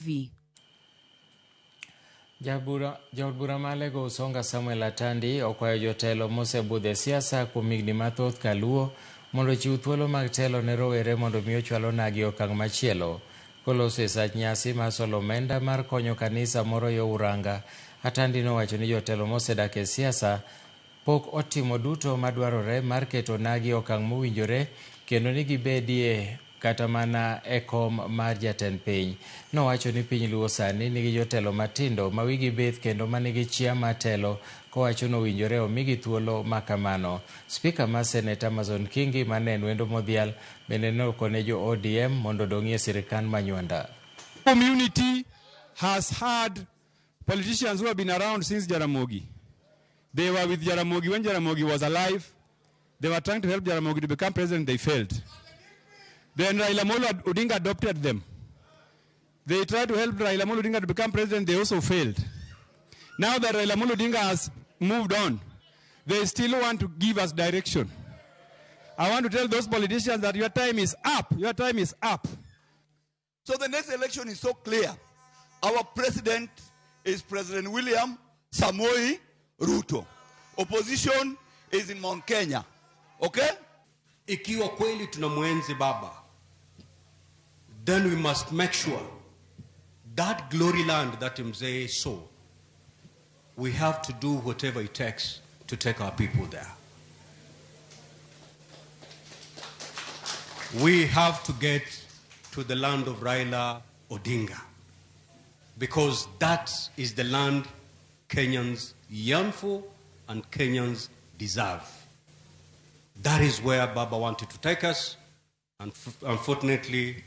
V. Jaod bura ma Alego Usonga Samuel Atandi okwayo jotelo mosebudho e siasa kuom higni mathoth kaluo mondo ochiw thuolo mag telo ne rowere mondo mi ochwal onagi e okang' machielo. Koloso e sach nyasi mar solo omenda mar konyo kanisa moro yo Uranga, Atandi nowacho ni jotelo mosedak e siasa pok otimo duto madwarore mar keto onagi e okang' mowinjore kendo ni gibedie kata mana e kom mar jatend piny. Nowacho ni piny Luo sani nigi jotelo matindo ma wigi bith kendo manigi chia mar telo kowacho ni owinjore omigi thuolo ma kamano. Spika mar Senet Amazon Kingi mane en wendo modhial bende ne okone jo ODM mondo odong'ie sirikand Manywanda. Community has had politicians who have been around since Jaramogi. They were with Jaramogi when Jaramogi was alive. They were trying to help Jaramogi to become president. They failed. Then Raila Amolo Odinga adopted them. They tried to help Raila Amolo Odinga to become president. They also failed. Now that Raila Amolo Odinga has moved on, they still want to give us direction. I want to tell those politicians that your time is up. Your time is up. So the next election is so clear. Our president is President William Samoei Ruto. Opposition is in Mount Kenya. Okay? Ikiwa kweli tunamwenzi baba, then we must make sure that glory land that Mzee saw, we have to do whatever it takes to take our people there. We have to get to the land of Raila Odinga, because that is the land Kenyans yearn for and Kenyans deserve. That is where Baba wanted to take us, and unfortunately,